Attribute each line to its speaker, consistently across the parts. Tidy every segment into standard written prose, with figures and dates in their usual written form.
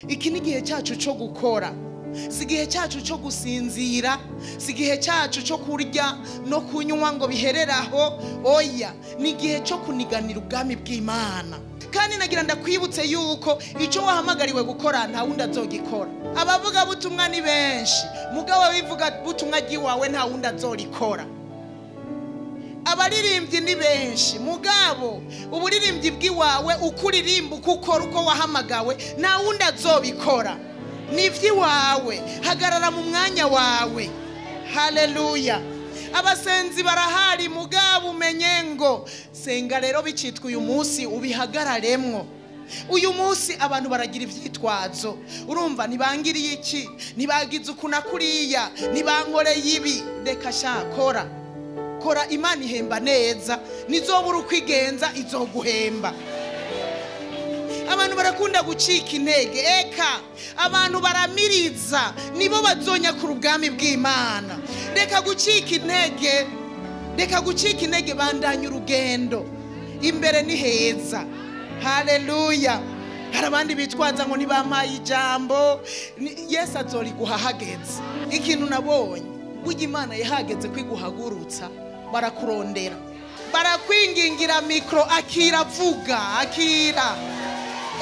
Speaker 1: Iki ni igihe cyacu cyo gukora, si igihe cyacu cyo gusinzira, si igihe cyacu cyo kurya no kunywa ngo bihereraho. Oya, ni igihe cyo kuniganira ubwami bw'Imana. Kandi nagira ndakwibutse yuko icyo wahamagariwe gukora nta wundi azogikora. Abavuga butumwa ni benshi, mugabo abivuga butumwa ry'iwawe nta wundi azorikora. Abaririmbyi ni benshi, mugabo uburirimbyi bw'iwawe uko uririmba, uko ukora, uko wahamagawe, nta wundi azobikora. Ni iby'iwawe, hagarara mu mwanya wawe. Haleluya. Abasenzi barahari, mugabo umenye ngo senga rero bicitwa uyu munsi ubihagararemwo. Uyu munsi abantu baragira ivyitwazo, urumva ntibangiriye iki, ntibagize uku na kuriya, ntibankoreye ibi. Reka sha, kora kora, Imana ihemba neza, nizobura ukwigenza izoguhemba. Abantu barakunda gucika intege, eka abantu baramiriza nibo bazonyakura ubwami bw'Imana. Reka gucika intege, reka gucika intege, bandanya urugendo, imbere ni heza. Haleluya. Hari abandi bitwaza ngo ntibampaye ijambo. Yesu azoriguha hageze. Ikintu nabonye, burya Imana yahageze kwiguhagurutsa, barakurondera, barakwingingira mikro, akira vuga, akira.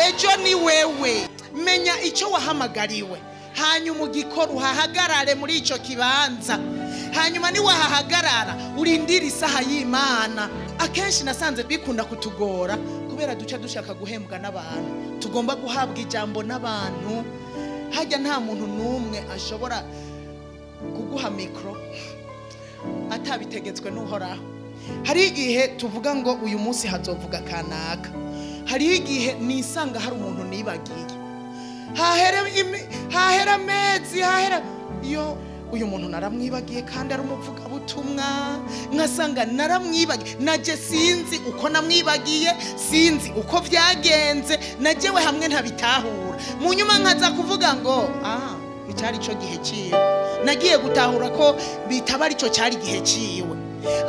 Speaker 1: Ejo ni wewe. Menya icyo wahamagariwe, hanyuma ugikora, uhahagarare muri icyo kibanza. Hanyuma niwahahagarara urindire isaha y'Imana. Akenshi nasanze bikunda kutugora kubera duca dushaka guhembwa n'abantu, tugomba guhabwa ijambo n'abantu. Hajya nta muntu n'umwe ashobora kuguha mikro atabitegetswe n'Uhoraho. Hari igihe tuvuga ngo uyu munsi hazovuga kanaka, hari igihe nisanga hari umuntu nibagiye, hahera amezi, hahera yo uyu muntu naramwibagiye kandi ari umuvugabutumwa, nkasanga naramwibagiye, naje sinzi uko namwibagiye, sinzi uko byagenze, najewe hamwe ntabitahura. Mu nyuma nkaza kuvuga ngo icyari cyo gihe cyiwe, nagiye gutahura ko bitaba aricyo cyari gihe cyiwe.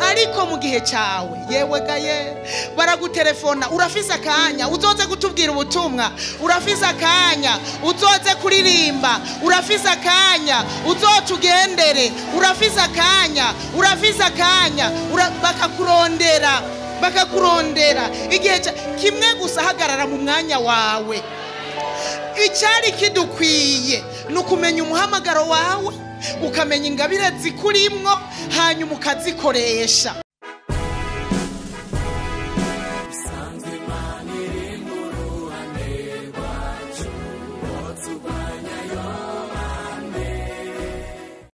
Speaker 1: Ariko mu gihe cyawe, yewe gaye, baragutelefona, urafise akanya uzoze kutubwira ubutumwa, urafise akanya uzoze kuririmba, urafise akanya uzotugendere, urafise akanya, urafise akanya, bakakurondera, bakakurondera. Igihe kimwe gusa, hagarara mu mwanya wawe. Icyari kidukwiye ni ukumenya umuhamagaro wawe, ukamenya ingabire zikurimwo, hanyuma ukazikoresha.